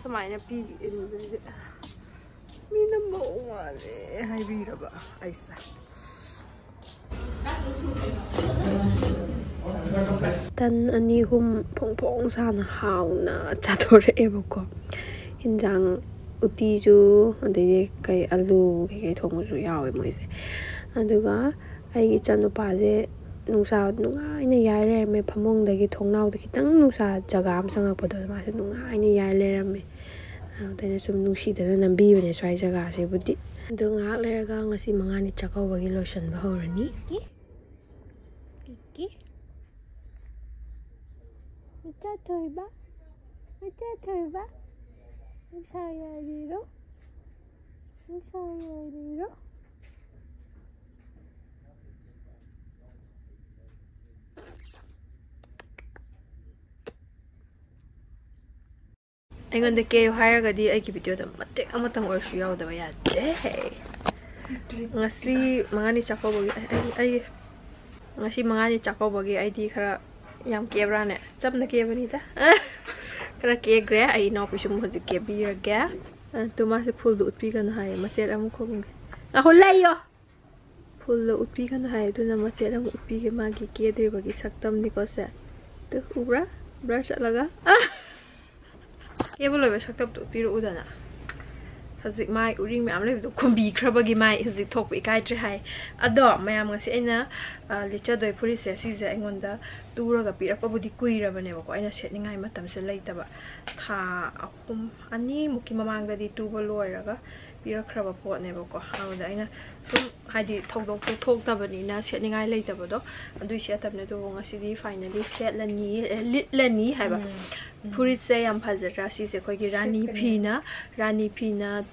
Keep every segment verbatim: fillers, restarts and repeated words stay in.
ꯁꯨꯃꯥꯏꯅ ꯄꯤꯔꯤ ꯏꯟꯕꯁꯦ꯫ ꯃꯤꯅ ꯃꯑꯣꯡ ꯃꯥꯜꯂꯦ ꯍꯥꯏꯕꯤꯔꯕ ꯑꯩꯁꯦ꯫ ꯇꯟ ꯑꯅꯤ ꯑꯍꯨꯝ ꯐꯣꯡ ꯐꯣꯡ ꯁꯥꯅ ꯍꯥꯎꯅ ꯆꯥꯊꯣꯔꯛꯑꯦꯕꯀꯣ꯫ ꯏꯟꯖꯥꯡ ꯎꯇꯤꯁꯨ, ꯑꯗꯩꯗꯤ ꯀꯩ, ꯑꯂꯨ ꯀꯩꯀꯩ ꯊꯣꯡꯕꯁꯨ ꯌꯥꯎꯋꯦ ꯃꯣꯏꯁꯦ꯫ ꯑꯗꯨꯒ ꯑꯩꯒꯤ ꯏꯆꯥꯅꯨꯄꯥꯁꯦ ꯅꯨꯡꯁꯥ ꯅꯨꯡꯉꯥꯏꯅ ꯌꯥꯏ ꯂꯩꯔꯝꯃꯦ꯫ ꯐꯃꯨꯡꯗꯒꯤ ꯊꯣꯡꯅꯥꯎꯗ ꯈꯤꯇꯪ ꯅꯨꯡꯁꯥ ꯖꯒꯥ ꯑꯃ ꯆꯪꯉꯛꯄꯗꯣ ꯃꯥꯁꯦ ꯅꯨꯡꯉꯥꯏꯅ ꯌꯥꯏ ꯂꯩꯔꯝꯃꯦ꯫ ꯑꯗꯨꯗ ꯑꯩꯅ ꯁꯨꯝ ꯅꯨꯡꯁꯤꯗꯅ ꯅꯝꯕꯤꯕꯅꯦ ꯁ꯭ꯋꯥꯏ ꯖꯒꯥꯁꯤꯕꯨꯗꯤ꯫ ꯑꯗꯣ ꯉꯥꯏꯍꯥꯛ ꯂꯩꯔꯒ ꯉꯁꯤ ꯃꯉꯥꯅꯤ ꯆꯥꯛꯀꯧꯕꯒꯤ ꯂꯣꯏꯁꯤꯟꯕ ꯍꯧꯔꯅꯤ꯫ ꯀꯤꯀꯤ, ꯀꯤꯀꯤ, ꯃꯆꯥ ꯊꯣꯏꯕ, ꯃꯆꯥ ꯊꯣꯏꯕ, ꯅꯨꯡꯁꯥ ꯌꯥꯏꯔꯤꯔꯣ, ꯅꯨꯡꯁꯥ ꯌꯥꯏꯔꯤꯔꯣ꯫ ꯑꯩꯉꯣꯟꯗ ꯀꯦꯌꯨ ꯍꯥꯏꯔꯒꯗꯤ ꯑꯩꯒꯤ ꯚꯤꯗꯤꯑꯣꯗ ꯃꯇꯦꯛ ꯑꯃꯇꯪ ꯑꯣꯏꯔꯁꯨ ꯌꯥꯎꯗꯕ ꯌꯥꯗꯦ꯫ ꯉꯁꯤ ꯃꯉꯥꯅꯤ ꯆꯥꯛꯀꯧꯕꯒꯤ ꯑꯩ, ꯑꯩ, ꯉꯁꯤ ꯃꯉꯥꯅꯤ ꯆꯥꯛꯀꯧꯕꯒꯤ ꯑꯩꯗꯤ ꯈꯔ ꯌꯥꯝ ꯀꯦꯕ꯭ꯔꯥꯅꯦ? ꯆꯝꯅ ꯀꯦꯕꯅꯤꯗ꯫ ꯈꯔ ꯀꯦꯈ꯭ꯔꯦ꯫ ꯑꯩ ꯏꯅꯥꯎꯄꯤꯁꯨ ꯑꯃꯨꯛ ꯍꯧꯖꯤꯛ ꯀꯦꯕꯤꯔꯒꯦ꯫ ꯑ, ꯇꯨ ꯃꯥꯁꯦ ꯐꯨꯜꯗꯣ ꯎꯠꯄꯤꯒꯅꯨ ꯍꯥꯏꯌꯦ꯫ ꯃꯆꯦꯠ ꯑꯃ ꯈꯣꯝꯒꯦ꯫ ꯉꯥꯏꯈꯣ, ꯂꯩꯌꯣ꯫ ꯐꯨꯜꯗꯣ ꯎꯠꯄꯤꯒꯅꯨ ꯍꯥꯏ, ꯑꯗꯨꯅ ꯃꯆꯦꯠ ꯑꯃ ꯎꯠꯄꯤꯒꯦ ꯃꯥꯒꯤ ꯀꯦꯗ꯭ꯔꯤꯕꯒꯤ ꯁꯛꯇꯝꯅꯤꯀꯣ ꯁꯦ꯫ ꯑꯗꯨ ꯎꯕ꯭ꯔꯥ? ꯕ꯭ꯂꯔ ꯆꯠꯂꯒ꯫ ꯑ! ꯀꯦꯕ ꯂꯣꯏꯕ ꯁꯛꯇꯝꯗꯣ ꯎꯠꯄꯤꯔꯛꯎꯗꯅ꯫ ꯍꯧꯖꯤꯛ ꯃꯥꯏ ꯎꯔꯤꯡ ꯃꯌꯥꯝ ꯂꯩꯕꯗꯣ ꯈꯨꯝꯕꯤꯈ꯭ꯔꯕꯒꯤ ꯃꯥꯏ ꯍꯧꯖꯤꯛ ꯊꯣꯛꯄ ꯏꯀꯥꯏꯗ꯭ꯔꯦ ꯍꯥꯏ꯫ ꯑꯗꯣ ꯃꯌꯥꯝ, ꯉꯁꯤ ꯑꯩꯅ, ꯑ, ꯂꯤꯠꯆꯗꯣꯏ ꯐꯨꯔꯤꯠꯁꯦ ꯁꯤꯁꯦ ꯑꯩꯉꯣꯟꯗ ꯇꯨꯔꯒ ꯄꯤꯔꯛꯄꯕꯨꯗꯤ ꯀꯨꯏꯔꯕꯅꯦꯕꯀꯣ, ꯑꯩꯅ ꯁꯦꯠꯅꯤꯡꯉꯥꯏ ꯃꯇꯝꯁꯦ ꯂꯩꯇꯕ꯫ ꯊꯥ ꯑꯍꯨꯝ, ꯑꯅꯤꯃꯨꯛꯀꯤ ꯃꯃꯥꯡꯗꯗꯤ ꯇꯨꯕ ꯂꯣꯏꯔꯒ ꯄꯤꯔꯛꯈ꯭ꯔꯕ ꯄꯣꯠꯅꯦꯕꯀꯣ꯫ ꯑꯗꯨꯗ ꯑꯩꯅ ꯁꯨꯝ, ꯍꯥꯏꯗꯤ, ꯊꯧꯗꯣꯛꯇꯣ ꯊꯣꯛꯇꯕꯅꯤꯅ ꯁꯦꯠꯅꯤꯡꯉꯥꯏ ꯂꯩꯇꯕꯗꯣ, ꯑꯗꯨꯏ ꯁꯦꯠꯇꯕꯅꯦ꯫ ꯑꯗꯨꯕꯨ ꯉꯁꯤꯗꯤ finally ꯁꯦꯠꯂꯅꯤ, ꯑꯦ, ꯂꯤꯠꯂꯅꯤ ꯍꯥꯏꯕ꯫ ꯎꯝ, ꯎꯝ꯫ ꯐꯨꯔꯤꯠꯁꯦ ꯌꯥꯝ ꯐꯖꯗ꯭ꯔꯥ? ꯁꯤꯁꯦ ꯑꯩꯈꯣꯏꯒꯤ ꯔꯥꯅꯤ ꯁꯦꯠꯀꯅꯤ꯫ ꯐꯤꯅ, ꯔꯥꯅꯤ ꯐꯤꯅ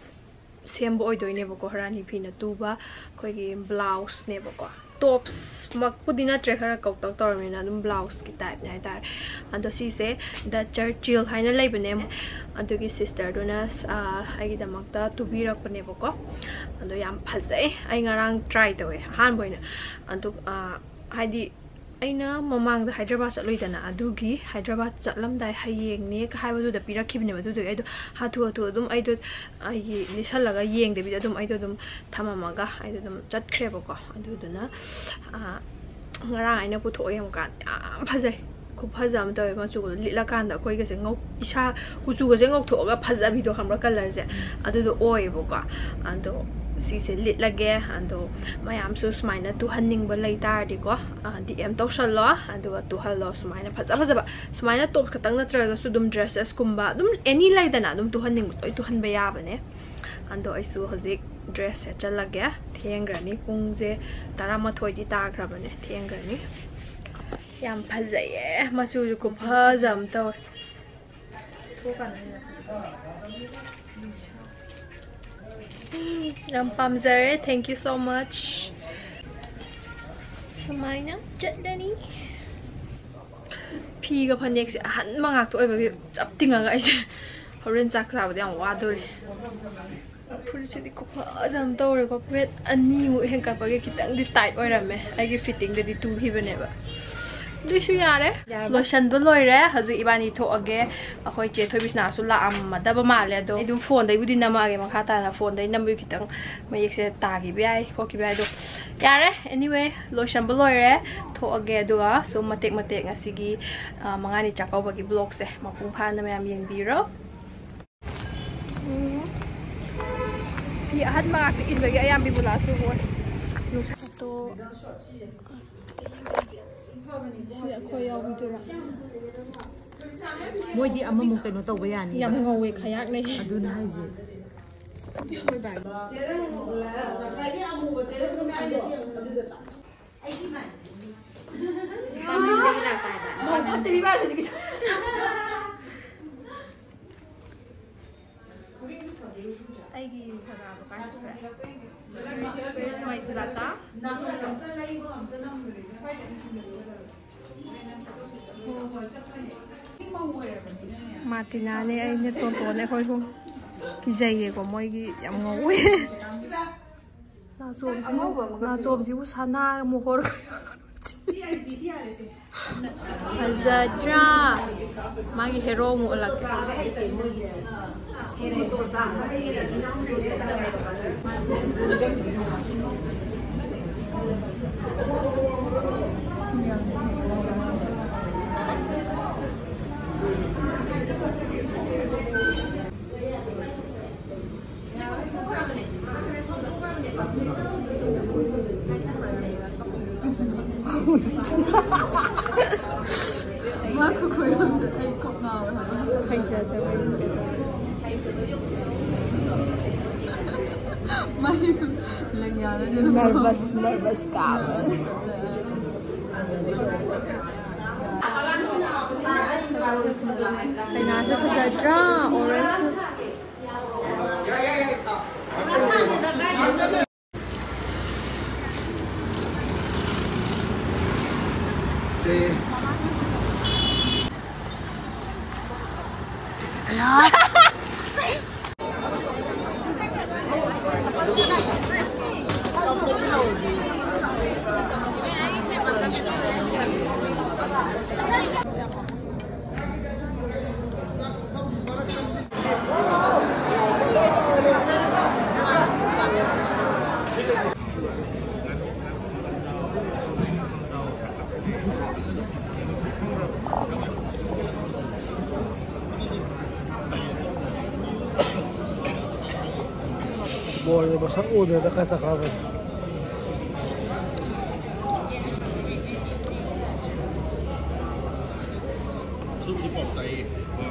ꯁꯦꯝꯕ ꯑꯣꯏꯗꯣꯏꯅꯦꯕꯀꯣ꯫ ꯔꯥꯅꯤ ꯐꯤꯅ ꯇꯨꯕ ꯑꯩꯈꯣꯏꯒꯤ ꯕ꯭ꯂꯥꯎꯁꯅꯦꯕꯀꯣ꯫ ꯇꯣꯞꯁꯃꯛꯄꯨꯗꯤ ꯅꯠꯇ꯭ꯔꯦ, ꯈꯔ ꯀꯧꯇꯛ ꯇꯧꯔꯕꯅꯤꯅ ꯑꯗꯨꯝ ꯕ꯭ꯂꯥꯎꯁꯀꯤ ꯇꯥꯏꯞꯅꯦ ꯍꯥꯏꯇꯥꯔꯦ꯫ ꯑꯗꯣ ꯁꯤꯁꯦ The Churchill ꯍꯥꯏꯅ ꯂꯩꯕꯅꯦ, ꯑꯗꯨꯒꯤ ꯁꯤꯁꯇꯔꯗꯨꯅ, ꯑ, ꯑꯩꯒꯤꯗꯃꯛꯇ ꯇꯨꯕꯤꯔꯛꯄꯅꯦꯕꯀꯣ꯫ ꯑꯗꯣ ꯌꯥꯝ ꯐꯖꯩ꯫ ꯑꯩ ꯉꯔꯥꯡ ꯇ꯭ꯔꯥꯏ ꯇꯧꯋꯦ ꯑꯍꯥꯟꯕ ꯑꯣꯏꯅ꯫ ꯑꯗꯨ, ꯑ, ꯍꯥꯏꯗꯤ ꯑꯩꯅ ꯃꯃꯥꯡꯗ ꯍꯥꯏꯗ꯭ꯔꯕꯥꯗ ꯆꯠꯂꯨꯏꯗꯅ, ꯑꯗꯨꯒꯤ ꯍꯥꯏꯗ꯭ꯔꯕꯥꯗ ꯆꯠꯂꯝꯗꯥꯏ ꯍꯌꯦꯡꯅꯦ ꯍꯥꯏꯕꯗꯨꯗ ꯄꯤꯔꯛꯈꯤꯕꯅꯦꯕ꯫ ꯑꯗꯨꯗꯨꯒꯤ ꯑꯩꯗꯣ ꯍꯥꯊꯨ ꯍꯥꯊꯨ ꯑꯗꯨꯝ ꯑꯩꯗꯣ ꯑꯩꯒꯤ ꯂꯤꯠꯁꯜꯂꯒ ꯌꯦꯡꯗꯕꯤꯗ ꯑꯗꯨꯝ ꯑꯩꯗꯣ ꯑꯗꯨꯝ ꯊꯝꯃꯝꯃꯒ ꯑꯩꯗꯣ ꯑꯗꯨꯝ ꯆꯠꯈ꯭ꯔꯦꯕꯀꯣ꯫ ꯑꯗꯨꯗꯨꯅ, ꯑꯥ, ꯉꯔꯥꯡ ꯑꯩꯅ ꯄꯨꯊꯣꯛꯑ ꯌꯦꯡꯉꯨꯀꯥꯟꯗ ꯌꯥꯝ ꯐꯖꯩ, ꯈꯨꯐꯖ ꯑꯃ ꯇꯧꯋꯦ꯫ ꯃꯆꯨꯒꯗꯣ ꯂꯤꯠꯂꯀꯥꯟꯗ ꯑꯩꯈꯣꯏꯒꯁꯦ ꯉꯧ-, ꯏꯁꯥ ꯀꯨꯆꯨꯒꯁꯦ ꯉꯧꯊꯣꯛꯑꯒ ꯐꯖꯕꯤꯗꯣ, ꯈꯪꯕ꯭ꯔꯥ? ꯀꯂꯔꯁꯦ ꯑꯗꯨꯗꯣ ꯑꯣꯏꯌꯦꯕꯀꯣ꯫ ꯑꯗꯣ ꯁꯤꯁꯦ ꯂꯤꯠꯂꯒꯦ꯫ ꯑꯗꯣ ꯃꯌꯥꯝꯁꯨ ꯁꯨꯃꯥꯏꯅ ꯇꯨꯍꯟꯅꯤꯡꯕ ꯂꯩ ꯇꯥꯔꯗꯤꯀꯣ, ꯗꯤ ꯑꯦꯝ ꯇꯧꯁꯜꯂꯣ, ꯑꯗꯨꯒ ꯇꯨꯍꯜꯂꯣ꯫ ꯁꯨꯃꯥꯏꯅ ꯐꯖ ꯐꯖꯕ, ꯁꯨꯃꯥꯏꯅ ꯇꯣꯞ ꯈꯛꯇꯪ ꯅꯠꯇ꯭ꯔꯒꯁꯨ ꯑꯗꯨꯝ ꯗ꯭ꯔꯦꯁꯦꯁꯀꯨꯝꯕ, ꯑꯗꯨꯝ ꯑꯦꯅꯤ ꯂꯩꯗꯅ, ꯑꯗꯨꯝ ꯇꯨꯍꯟꯅꯤꯡꯕ ꯂꯣꯏ ꯇꯨꯍꯟꯕ ꯌꯥꯕꯅꯦ꯫ ꯑꯗꯣ ꯑꯩꯁꯨ ꯍꯧꯖꯤꯛ ꯗ꯭ꯔꯦꯁ ꯁꯦꯠꯆꯜꯂꯒꯦ꯫ ꯊꯦꯡꯈ꯭ꯔꯅꯤ, ꯄꯨꯡꯁꯦ ꯇꯔꯥꯃꯥꯊꯣꯏꯗꯤ ꯇꯥꯈ꯭ꯔꯕꯅꯦ, ꯊꯦꯡꯈ꯭ꯔꯅꯤ꯫ ꯌꯥꯝ ꯐꯖꯩꯌꯦ, ꯃꯆꯨꯁꯨ ꯈꯨꯐꯖ ꯑꯃ ꯇꯧꯋꯦ꯫ ꯌꯥꯝ ꯄꯥꯝꯖꯔꯦ, thank you so much꯫ ꯁꯨꯃꯥꯏꯅ ꯆꯠꯂꯅꯤ꯫ ꯐꯤꯒ ꯐꯅꯦꯛꯁꯦ ꯑꯍꯟꯕ ꯉꯥꯛꯇ ꯑꯣꯏꯕꯒꯤ ꯆꯞ ꯇꯤꯡꯉꯒ ꯑꯩꯁꯦ ꯍꯣꯔꯦꯟ ꯆꯥꯛ ꯆꯥꯕꯗ ꯌꯥꯝ ꯋꯥꯗꯣꯔꯤ꯫ ꯐꯨꯔꯤꯠꯁꯤꯗꯤ ꯈꯨꯐꯖ ꯑꯃ ꯇꯧꯔꯦꯀꯣ꯫ ꯋꯦꯠ ꯑꯅꯤꯃꯨꯛ ꯍꯦꯟꯀꯠꯄꯒꯤ ꯈꯤꯇꯪꯗꯤ ꯇꯥꯏꯠ ꯑꯣꯏꯔꯝꯃꯦ꯫ ꯑꯩꯒꯤ ꯐꯤꯠꯇꯤꯡꯗꯗꯤ ꯇꯨꯈꯤꯕꯅꯦꯕ꯫ ꯑꯗꯨꯏꯁꯨ ꯌꯥꯔꯦ꯫ ꯌꯥꯔꯕ? ꯂꯣꯏꯁꯟꯕ ꯂꯣꯏꯔꯦ꯫ ꯍꯧꯖꯤꯛ ꯏꯕꯥꯅꯤ ꯊꯣꯛꯑꯒꯦ꯫ ꯑꯩꯈꯣꯏ ꯆꯦ ꯊꯣꯏꯕꯤꯁꯅꯥꯁꯨ ꯂꯥꯛꯑꯝꯃꯗꯕ ꯃꯥꯜꯂꯦ꯫ ꯑꯗꯣ ꯑꯩ ꯑꯗꯨꯝ ꯐꯣꯟꯗꯩꯕꯨꯗꯤ ꯅꯝꯃꯛꯑꯒꯦ ꯃꯈꯥ ꯇꯥꯅ꯫ ꯐꯣꯟꯗꯩ ꯅꯝꯕꯒꯤ ꯈꯤꯇꯪ ꯃꯌꯦꯛꯁꯦ ꯇꯥꯈꯤꯕ ꯌꯥꯏ, ꯈꯣꯠꯈꯤꯕ ꯌꯥꯏ꯫ ꯑꯗꯣ ꯌꯥꯔꯦ꯫ Anyway, ꯂꯣꯏꯁꯟꯕ ꯂꯣꯏꯔꯦ꯫ ꯊꯣꯛꯑꯒꯦ꯫ ꯑꯗꯨꯒ ꯁꯨꯝ ꯃꯇꯦꯛ ꯃꯇꯦꯛ ꯉꯁꯤꯒꯤ, ꯑ, ꯃꯉꯥꯅꯤ ꯆꯥꯛꯀꯧꯕꯒꯤ vlogꯁꯦ ꯃꯄꯨꯡ ꯐꯥꯅ ꯃꯌꯥꯝ ꯌꯦꯡꯕꯤꯔꯣ꯫ ꯎꯝ꯫ ꯐꯤ ꯑꯍꯟꯕ ꯉꯥꯛꯇ ꯏꯟꯕꯒꯤ ꯑꯌꯥꯝꯕ ꯕꯤꯕꯨꯂꯥꯁꯨ ꯍꯣꯏ꯫ ꯅꯨꯡꯁꯥ꯫ ꯐꯣꯇꯣ꯫ ꯁꯤ ꯑꯩꯈꯣꯏ ꯌꯥꯎꯕꯤꯗꯨꯔꯥ? ꯃꯣꯏꯗꯤ ꯑꯃꯃꯨꯛ ꯀꯩꯅꯣ ꯇꯧꯕ ꯌꯥꯅꯤ꯫ ꯌꯥꯝ ꯉꯧꯋꯦ, ꯈꯌꯥꯛꯅꯩ꯫ ꯑꯗꯨꯅ ꯍꯥꯏꯁꯦ꯫ ꯃꯧ ꯐꯠꯇꯕꯤ ꯃꯥꯜꯂꯦ ꯍꯧꯖꯤꯛꯀꯤꯗꯣ꯫ ꯑꯩꯒꯤ ꯐꯖꯕ ꯀꯥꯏ ꯆꯠꯈ꯭ꯔꯦ? Where's my Zlata? ꯃꯥꯔꯇꯤꯅꯥꯅꯦ, ꯑꯩꯅꯦ, ꯇꯣꯟꯇꯣꯟꯅꯦ, ꯑꯩꯈꯣꯏ ꯑꯍꯨꯝ꯫ ꯀꯤꯖꯩꯌꯦꯀꯣ, ꯃꯣꯏꯒꯤ ꯌꯥꯝ ꯉꯧꯋꯦ꯫ ꯅꯥꯆꯣꯝꯁꯤꯕꯨ, ꯅꯥꯆꯣꯝꯁꯤꯕꯨ ꯁꯅꯥ ꯃꯣꯍꯣꯔ꯫ ꯐꯖꯗ꯭ꯔꯥ? ꯃꯥꯒꯤ ꯍꯦꯔꯣ ꯑꯃꯨꯛ ꯎꯠꯂꯛꯀꯦ꯫ ꯃꯥ ꯈꯨꯈꯣꯏꯔꯣꯝꯁꯦ ꯑꯩ ꯀꯣꯛ ꯉꯥꯎꯋꯦ ꯍꯥꯏꯕ꯫ ꯍꯩꯖꯗꯕꯩ꯫ ꯃꯥꯒꯤ ꯂꯦꯡꯌꯥꯅ ꯅꯔꯚꯁ ꯅꯔꯚꯁ ꯀꯥꯕ꯫ ꯀꯩꯅꯥꯁꯦ ꯐꯖꯗ꯭ꯔꯥ? ꯑꯣꯔꯦꯟꯖ꯫ ꯕꯣꯜꯁꯦ ꯃꯁꯛ ꯎꯗ꯭ꯔꯦꯗ, ꯀꯥꯏ ꯆꯠꯈ꯭ꯔꯕꯅꯣ?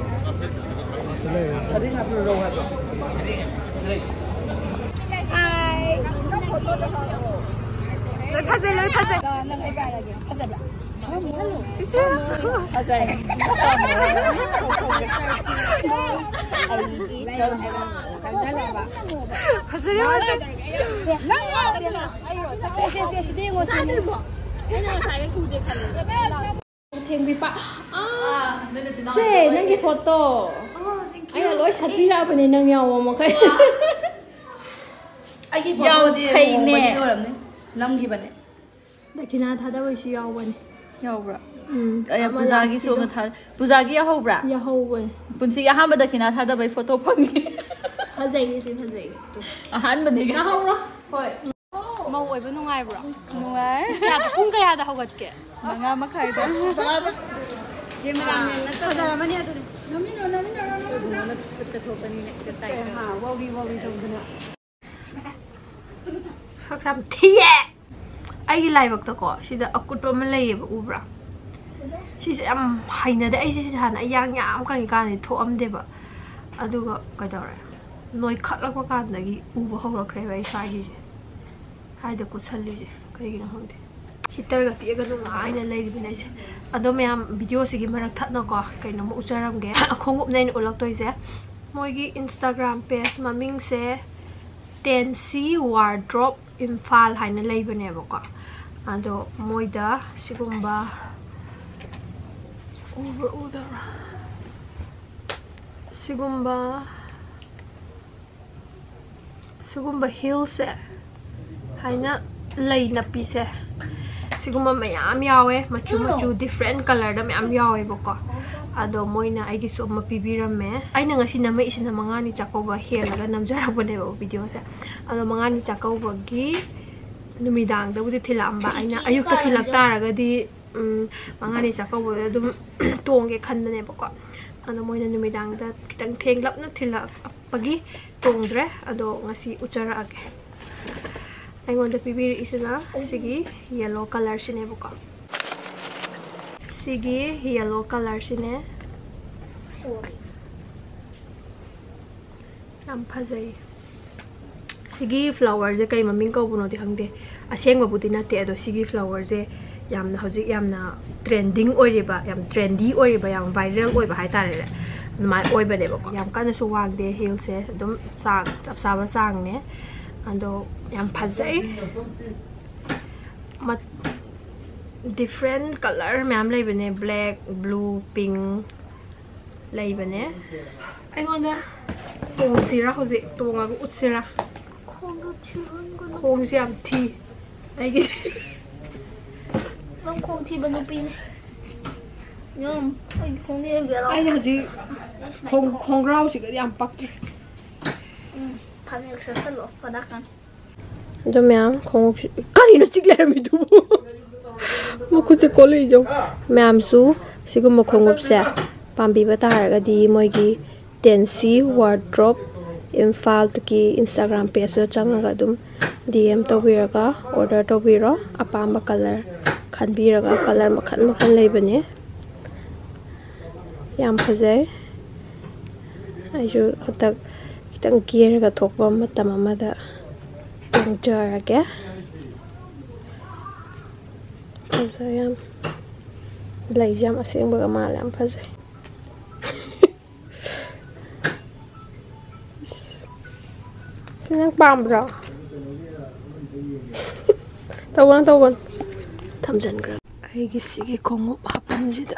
ꯂꯣꯏ ꯐꯖꯩ, ꯂꯣꯏ ꯐꯖꯩ꯫ ꯅꯪ ꯑꯩ ꯄꯥꯏꯔꯒꯦ꯫ ꯐꯖꯕ꯭ꯔꯥ? ꯏꯁꯦ꯫ ꯐꯖꯩ꯫ ꯐꯖꯔꯦ, ꯐꯖꯔꯦ꯫ ꯁꯦ, ꯁꯦ, ꯁꯦ, ꯁꯤꯗ ꯌꯦꯡꯉꯣ, ꯁꯤꯗ ꯌꯦꯡꯉꯣ꯫ ꯑꯩꯅ ꯉꯁꯥꯏꯒꯩ ꯎꯗꯦ ꯈꯜꯂꯦ꯫ ꯊꯦꯡꯕꯤꯄꯥ꯫ ꯑꯥ, ꯁꯦ, ꯅꯪꯒꯤ ꯐꯣꯇꯣ꯫ ꯑꯣ, thank you꯫ ꯑꯩꯅ ꯂꯣꯏ ꯁꯠꯄꯤꯔꯛꯑꯕꯅꯦ, ꯅꯪ ꯌꯥꯎꯕ ꯃꯈꯩ꯫ ꯑꯩꯒꯤ ꯌꯥꯝ ꯐꯣꯇꯣꯗꯤ ꯐꯩꯅꯦ꯫ ꯂꯨꯍꯣꯡꯕꯒꯤ ꯑꯣꯏꯔꯝꯅꯤ꯫ ꯅꯝꯈꯤꯕꯅꯦ꯫ ꯗꯈꯤꯅꯥ ꯊꯥꯗꯕꯩꯁꯨ ꯌꯥꯎꯕꯅꯦ꯫ ꯌꯥꯎꯕ꯭ꯔꯥ? ꯎꯝ, ꯑꯩ ꯑꯃ ꯄꯨꯖꯥꯒꯤꯁꯨ last ꯑꯃ ꯊꯥ ꯄꯨꯖꯥꯒꯤ ꯌꯥꯎꯍꯧꯕ꯭ꯔꯥ? ꯌꯥꯎꯍꯧꯕꯅꯦ꯫ ꯄꯨꯟꯁꯤꯒꯤ ꯑꯍꯥꯟꯕ ꯗꯈꯤꯅꯥ ꯊꯥꯗꯕꯩ ꯐꯣꯇꯣ ꯐꯪꯉꯤ꯫ ꯐꯖꯩꯌꯦ, ꯁꯤ ꯐꯖꯩꯌꯦ꯫ ꯑꯍꯥꯟꯕꯅꯤ꯫ ꯇꯥꯍꯧꯔꯣ꯫ ꯍꯣꯏ꯫ ꯃꯧ ꯑꯣꯏꯕ ꯅꯨꯡꯉꯥꯏꯕ꯭ꯔꯣ? ꯅꯨꯡꯉꯥꯏ꯫ ꯀꯌꯥꯗ, ꯄꯨꯡ ꯀꯌꯥꯗ ꯍꯧꯒꯠꯀꯦ? ꯃꯉꯥ ꯃꯈꯥꯏꯗ꯫ ꯀꯦꯃꯦꯔꯥꯃꯦꯟꯅ ꯐꯖꯔꯝꯃꯅꯤ ꯑꯗꯨꯗꯤ꯫ ꯅꯝꯃꯤꯟꯅꯔꯣ, ꯅꯝꯃꯤꯟꯅꯔꯣ, ꯅꯝꯃꯤꯟꯅꯔꯣ꯫ ꯈꯨꯠꯇ ꯊꯣꯛꯄꯅꯤꯅ ꯈꯤꯇ ꯇꯥꯏ꯫ ꯍꯥ, ꯋꯥꯎꯔꯤ ꯋꯥꯎꯔꯤ ꯇꯧꯗꯅ꯫ ꯁꯛ ꯌꯥꯝ ꯊꯤꯌꯦ꯫ ꯑꯩꯒꯤ ꯂꯥꯏꯕꯛꯇꯀꯣ, ꯁꯤꯗ ꯑꯀꯨꯠꯄ ꯑꯃ ꯂꯩꯌꯦꯕ, ꯎꯕ꯭ꯔꯥ? ꯁꯤꯁꯦ ꯌꯥꯝ ꯍꯩꯅꯗꯦ꯫ ꯑꯩꯁꯦ ꯁꯤꯁꯦ ꯍꯥꯟꯅ ꯑꯩ ꯌꯥꯡ ꯌꯥꯝ ꯀꯪꯉꯤꯀꯥꯟꯗꯗꯤ ꯊꯣꯛꯑꯝꯗꯦꯕ꯫ ꯑꯗꯨꯒ ꯀꯩꯗꯧꯔꯦ? ꯅꯣꯏꯈꯠꯂꯛꯄ ꯀꯥꯟꯗꯒꯤ ꯎꯕ ꯍꯧꯔꯛꯈ꯭ꯔꯦꯕ ꯑꯩ ꯁ꯭ꯋꯥꯏꯒꯤꯁꯦ꯫ ꯁ꯭ꯋꯥꯏꯗ ꯀꯨꯠꯁꯜꯂꯤꯁꯦ ꯀꯩꯒꯤꯅꯣ ꯈꯪꯗꯦ꯫ ꯍꯤꯇꯔꯒ ꯇꯦꯛꯑꯒ ꯅꯨꯡꯉꯥꯏꯅ ꯂꯩꯔꯤꯕꯅꯦ ꯑꯩꯁꯦ꯫ ꯑꯗꯣ ꯃꯌꯥꯝ, ꯚꯤꯗꯤꯑꯣꯁꯤꯒꯤ ꯃꯔꯛ ꯊꯠꯅꯀꯣ, ꯀꯩꯅꯣꯝꯃ ꯎꯠꯆꯔꯝꯒꯦ꯫ ꯈꯣꯡꯎꯞꯅꯦ ꯑꯩꯅ ꯎꯠꯂꯛꯇꯣꯏꯁꯦ꯫ ꯃꯣꯏꯒꯤ Instagram page ꯃꯃꯤꯡꯁꯦ ꯇꯦꯟꯁꯤ ꯋꯥꯔꯗ꯭ꯔꯣꯞ ꯏꯝꯐꯥꯜ ꯍꯥꯏꯅ ꯂꯩꯕꯅꯦꯕꯀꯣ꯫ ꯑꯗꯣ ꯃꯣꯏꯗ ꯁꯤꯒꯨꯝꯕ, ꯎꯕ꯭ꯔꯥ ꯎꯗꯕ꯭ꯔꯥ? ꯁꯤꯒꯨꯝꯕ, ꯁꯤꯒꯨꯝꯕ ꯍꯤꯜꯁꯦ, ꯍꯥꯏꯅ ꯂꯩ ꯅꯞꯄꯤꯁꯦ, ꯁꯤꯒꯨꯝꯕ ꯃꯌꯥꯝ ꯌꯥꯎꯋꯦ, ꯃꯆꯨ ꯃꯆꯨ, different colorꯗ ꯃꯌꯥꯝ ꯌꯥꯎꯋꯦꯕꯀꯣ꯫ ꯑꯗꯣ ꯃꯣꯏꯅ ꯑꯩꯒꯤꯁꯨ ꯑꯃ ꯄꯤꯕꯤꯔꯝꯃꯦ꯫ ꯑꯩꯅ ꯉꯁꯤ ꯅꯝꯃꯛꯏꯁꯤꯅ ꯃꯉꯥꯅꯤ ꯆꯥꯛꯀꯧꯕ ꯍꯦꯜꯂꯒ ꯅꯝꯖꯔꯛꯄꯅꯦꯕ ꯚꯤꯗꯤꯑꯣꯁꯦ꯫ ꯑꯗꯣ ꯃꯉꯥꯅꯤ ꯆꯥꯛꯀꯧꯕꯒꯤ ꯅꯨꯃꯤꯗꯥꯡꯗꯕꯨꯗꯤ ꯊꯤꯜꯂꯛꯑꯝꯕ, ꯑꯩꯅ ꯑꯌꯨꯛꯇ ꯊꯤꯜꯂꯛ ꯇꯥꯔꯒꯗꯤ, ꯎꯝ, ꯃꯉꯥꯅꯤ ꯆꯥꯛꯀꯧꯕꯗ ꯑꯗꯨꯝ ꯇꯣꯡꯒꯦ ꯈꯟꯕꯅꯦꯕꯀꯣ꯫ ꯑꯗꯣ ꯃꯣꯏꯅ ꯅꯨꯃꯤꯗꯥꯡꯗ ꯈꯤꯇꯪ ꯊꯦꯡꯂꯞꯅ ꯊꯤꯜꯂꯛꯄꯒꯤ ꯇꯣꯡꯗ꯭ꯔꯦ꯫ ꯑꯗꯣ ꯉꯁꯤ ꯎꯠꯆꯔꯛꯑꯒꯦ꯫ ꯑꯩꯉꯣꯟꯗ ꯄꯤꯕꯤꯔꯛꯏꯁꯤꯅ ꯁꯤꯒꯤ yellow colorꯁꯤꯅꯦꯕꯀꯣ꯫ ꯁꯤꯒꯤ yellow colorꯁꯤꯅꯦ꯫ ꯌꯥꯝ ꯐꯖꯩ꯫ ꯁꯤꯒꯤ flowerꯁꯦ ꯀꯩ ꯃꯃꯤꯡ ꯀꯧꯕꯅꯣꯗꯤ ꯈꯪꯗꯦ, ꯑꯁꯦꯡꯕꯕꯨꯗꯤ ꯅꯠꯇꯦ꯫ ꯑꯗꯣ ꯁꯤꯒꯤ flowerꯁꯦ ꯌꯥꯝꯅ ꯍꯧꯖꯤꯛ ꯌꯥꯝꯅ trending ꯑꯣꯏꯔꯤꯕ, ꯌꯥꯝ trendy ꯑꯣꯏꯔꯤꯕ, ꯌꯥꯝ viral ꯑꯣꯏꯕ ꯍꯥꯏꯇꯥꯔꯦꯅꯦ꯫ ꯑꯗꯨꯃꯥꯏꯅ ꯑꯣꯏꯕꯅꯦꯕꯀꯣ꯫ ꯌꯥꯝ ꯀꯟꯅꯁꯨ ꯋꯥꯡꯗꯦ, heelꯁꯦ ꯑꯗꯨꯝ ꯆꯥꯡ ꯆꯞ ꯆꯥꯕ ꯆꯥꯡꯅꯦ꯫ ꯑꯗꯣ ꯌꯥꯝ ꯐꯖꯩ꯫ ꯃ-, different color ꯃꯌꯥꯝ ꯂꯩꯕꯅꯦ, black, blue, pink ꯂꯩꯕꯅꯦ꯫ ꯑꯩꯉꯣꯟꯗ ꯇꯣꯡꯁꯤꯔꯥ, ꯍꯧꯖꯤꯛ ꯇꯣꯡꯉꯒ ꯎꯠꯁꯤꯔꯥ? ꯈꯣꯡꯁꯦ ꯌꯥꯝ ꯊꯤ ꯑꯩꯒꯤ꯫ ꯈꯣꯡ ꯊꯤꯕ ꯅꯨꯄꯤꯅꯦ꯫ ꯌꯨꯝ, ꯑꯩ ꯈꯣꯡ ꯌꯦꯡꯒꯦꯔꯣ? ꯑꯩꯅ ꯍꯧꯖꯤꯛ ꯈꯣꯡ-, ꯈꯣꯡꯒ꯭ꯔꯥꯎꯁꯤꯒꯗꯤ ꯌꯥꯝ ꯄꯛꯇ꯭ꯔꯦ꯫ ꯎꯝ, ꯐꯅꯦꯛ ꯁꯦꯠꯆꯜꯂꯣ, ꯐꯗꯥꯛꯀꯅꯤ꯫ ꯑꯗꯣ ꯃꯌꯥꯝ ꯈꯣꯡꯎꯞꯁꯤ-, ꯀꯔꯤꯅꯣ ꯆꯤꯛ ꯂꯩꯔꯝꯃꯤꯗꯨꯕꯨ? ꯃꯈꯨꯠꯁꯦ ꯀꯣꯜꯂꯛꯏꯁꯦ ꯌꯦꯡꯉꯨ꯫ ꯃꯌꯥꯝꯁꯨ ꯁꯤꯒꯨꯝꯕ ꯈꯣꯡꯎꯞꯁꯦ ꯄꯥꯝꯕꯤꯕ ꯇꯥꯔꯒꯗꯤ ꯃꯣꯏꯒꯤ ꯇꯦꯟꯁꯤ ꯋꯥꯔꯗ꯭ꯔꯣꯞ ꯏꯝꯐꯥꯜꯒꯤ Instagram pageꯇ ꯆꯪꯉꯒ ꯑꯗꯨꯝ D M ꯇꯧꯕꯤꯔꯒ order ꯇꯧꯕꯤꯔꯣ꯫ ꯑꯄꯥꯝꯕ colour ꯈꯟꯕꯤꯔꯒ, colour ꯃꯈꯜ ꯃꯈꯜ ꯂꯩꯕꯅꯦ꯫ ꯌꯥꯝ ꯐꯖꯩ꯫ ꯑꯩꯁꯨ ꯍꯟꯗꯛ ꯈꯤꯇꯪ ꯀꯦꯔꯒ ꯊꯣꯛꯄ ꯃꯇꯝ ꯑꯃꯗ ꯇꯣꯡꯖꯔꯒꯦ꯫ ꯐꯖꯩ ꯌꯥꯝ꯫ ꯂꯩꯁꯦ ꯌꯥꯝ ꯑꯁꯦꯡꯕꯒ ꯃꯥꯜꯂꯦ, ꯌꯥꯝ ꯐꯖꯩ꯫ ꯁꯤ ꯅꯪ ꯄꯥꯝꯕ꯭ꯔꯣ? ꯇꯧꯒꯅꯨ, ꯇꯧꯒꯅꯨ꯫ ꯊꯝꯖꯟꯈ꯭ꯔꯒꯦ꯫ ꯑꯩꯒꯤ ꯁꯤꯒꯤ ꯈꯣꯡꯎꯞ ꯍꯥꯞꯐꯝꯁꯤꯗ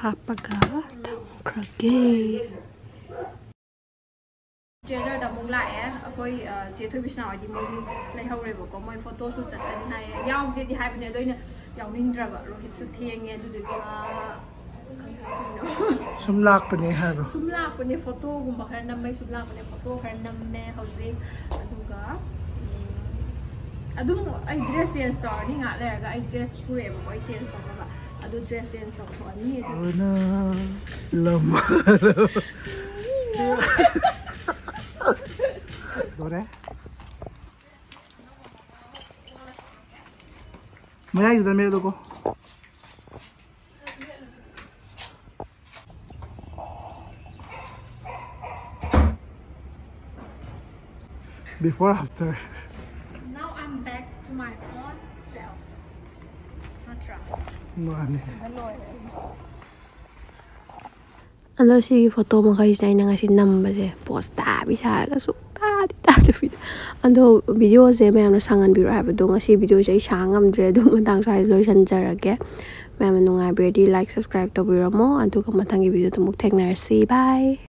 ꯍꯥꯞꯄꯒ ꯊꯝꯈ꯭ꯔꯒꯦ꯫ ꯇ꯭ꯔꯦꯂꯔꯗ ꯑꯃꯨꯛ ꯂꯥꯛꯑꯦ꯫ ꯑꯩꯈꯣꯏ, ꯑ, ꯆꯦ ꯊꯣꯏꯕꯤꯁꯅꯥ ꯍꯣꯏꯗꯤ ꯃꯣꯏꯗꯤ ꯂꯩꯍꯧꯔꯦꯕꯀꯣ꯫ ꯃꯣꯏ ꯐꯣꯇꯣꯁꯨ ꯆꯠꯀꯅꯤ ꯍꯥꯏꯌꯦ꯫ ꯌꯥꯎꯁꯦꯗꯤ ꯍꯥꯏꯕꯅꯦ, ꯑꯗꯣ ꯑꯩꯅ ꯌꯥꯎꯅꯤꯡꯗ꯭ꯔꯕ꯫ ꯔꯣꯍꯤꯠꯁꯨ ꯊꯦꯡꯉꯦ, ꯑꯗꯨꯗꯨꯒꯤ, ꯑ, ꯀꯩ ꯍꯥꯏꯗꯣꯏꯅꯣ? ꯁꯨꯝ ꯂꯥꯛꯄꯅꯦ ꯍꯥꯏꯕ꯫ ꯁꯨꯝ ꯂꯥꯛꯄꯅꯦ, ꯐꯣꯇꯣꯒꯨꯝꯕ ꯈꯔ ꯅꯝꯕꯩ ꯁꯨꯝ ꯂꯥꯛꯄꯅꯦ꯫ ꯐꯣꯇꯣ ꯈꯔ ꯅꯝꯃꯦ ꯍꯧꯖꯤꯛ꯫ ꯑꯗꯨꯒ, ꯎꯝ, ꯑꯗꯨꯝ ꯑꯩ ꯗ꯭ꯔꯦꯁ ꯆꯦꯟꯖ ꯇꯧꯔꯅꯤ꯫ ꯉꯥꯏꯍꯥꯛ ꯂꯩꯔꯒ ꯑꯩ ꯗ꯭ꯔꯦꯁ ꯄꯨꯔꯛꯑꯦꯕꯀꯣ, ꯑꯩ ꯆꯦꯟꯖ ꯇꯧꯅꯕ꯫ ꯑꯗꯨ ꯗ꯭ꯔꯦꯁ ꯆꯦꯟꯖ ꯇꯧꯊꯣꯛꯑꯅꯤ꯫ ꯑꯗꯨꯅ ꯂꯝ ꯂꯣꯏꯔꯦ꯫ ꯃꯌꯥꯏꯗꯨꯗ ꯃꯦꯠꯂꯨꯀꯣ꯫ Before, after. Now I'm back to my own self. ꯅꯠꯇ꯭ꯔꯥ? ꯃꯥꯅꯦ꯫ ꯂꯣꯏꯔꯦ꯫ ꯑꯗꯣ ꯁꯤꯒꯤ ꯐꯣꯇꯣ ꯃꯈꯩꯁꯤꯅ ꯑꯩꯅ ꯉꯁꯤ ꯅꯝꯕꯁꯦ꯫ ꯄꯣꯁ ꯇꯥꯕꯤ ꯁꯥꯔꯒ ꯁꯨꯛꯇꯥꯗꯤ ꯇꯥꯗꯕꯤꯗ꯫ ꯑꯗꯣ ꯚꯤꯗꯤꯑꯣꯁꯦ ꯃꯌꯥꯝꯅ ꯁꯥꯡꯍꯟꯕꯤꯔꯣ ꯍꯥꯏꯕꯗꯣ ꯉꯁꯤ ꯚꯤꯗꯤꯑꯣꯁꯦ ꯑꯩ ꯁꯥꯡ ꯉꯝꯗ꯭ꯔꯦ꯫ ꯑꯗꯨꯝ ꯃꯇꯥꯡ ꯁ꯭ꯋꯥꯏꯗ ꯂꯣꯏꯁꯤꯟꯖꯔꯒꯦ꯫ ꯃꯌꯥꯝꯅ ꯅꯨꯡꯉꯥꯏꯕꯤꯔꯗꯤ like, subscribe ꯇꯧꯕꯤꯔꯝꯃꯣ꯫ ꯑꯗꯨꯒ ꯃꯊꯪꯒꯤ ꯚꯤꯗꯤꯑꯣꯗ ꯑꯃꯨꯛ ꯊꯦꯡꯅꯔꯁꯤ꯫ Bye꯫